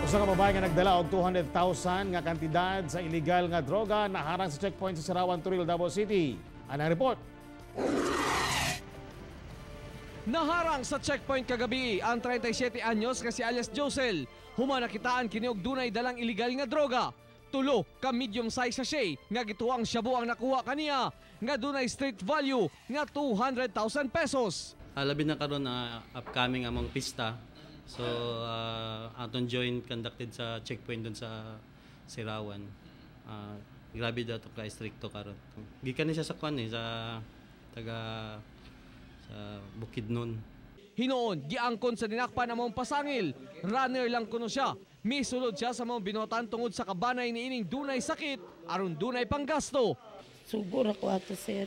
Usa ka babae nga nagdala og 200,000 nga kantidad sa illegal nga droga naharang sa checkpoint sa Sirawan, Toril, Davao City. Anang report. Naharang sa checkpoint kagabi ang 37 anyos nga si alias Josel. Human nakitaan kini og dunay dalang illegal nga droga. 3 ka medium size sachet nga gituang shabu ang nakuha kaniya nga dunay street value nga 200,000 pesos. Labi na karon na upcoming among pista. So aton joint conducted sa checkpoint dun sa Sirawan. Grabe daw to ka strikto karon. Gikan ni siya sa kwan eh, sa taga sa Bukidnon. Hinuon, giangkon sa dinakpan ang maong pasangil. Runner lang kuno siya. Misulod siya sa maong binuhatan tungod sa kabanay ni ining dunay sakit aron dunay panggasto. Sugo ra ko ato, sir.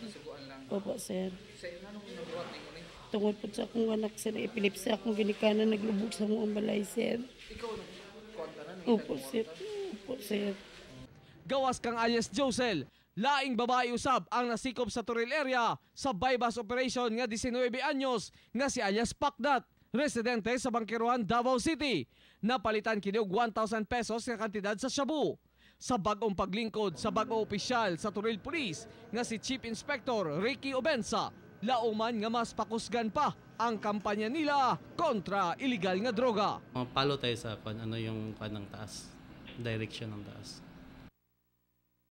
Opo, sir. Tungod po sa akong anak, sir, epilepsy akong ginikanan, naglubog sa mga balay, sir. Opo, sir. Opo, sir. Gawas kang alias Josel, laing babae usab ang nasikop sa Toril area sa bypass operation nga 19 anyos nga si alias Pakdat, residente sa Bangkerohan, Davao City. Napalitan kini og 1,000 pesos nga kantidad sa shabu. Sa bag-ong paglingkod sa bag-o opisyal sa Toril Police nga si Chief Inspector Ricky Obensa, lauman nga mas pakusgan pa ang kampanya nila kontra illegal nga droga. Palo tayo sa kwan, ano yung kwan ng taas, direction ng taas.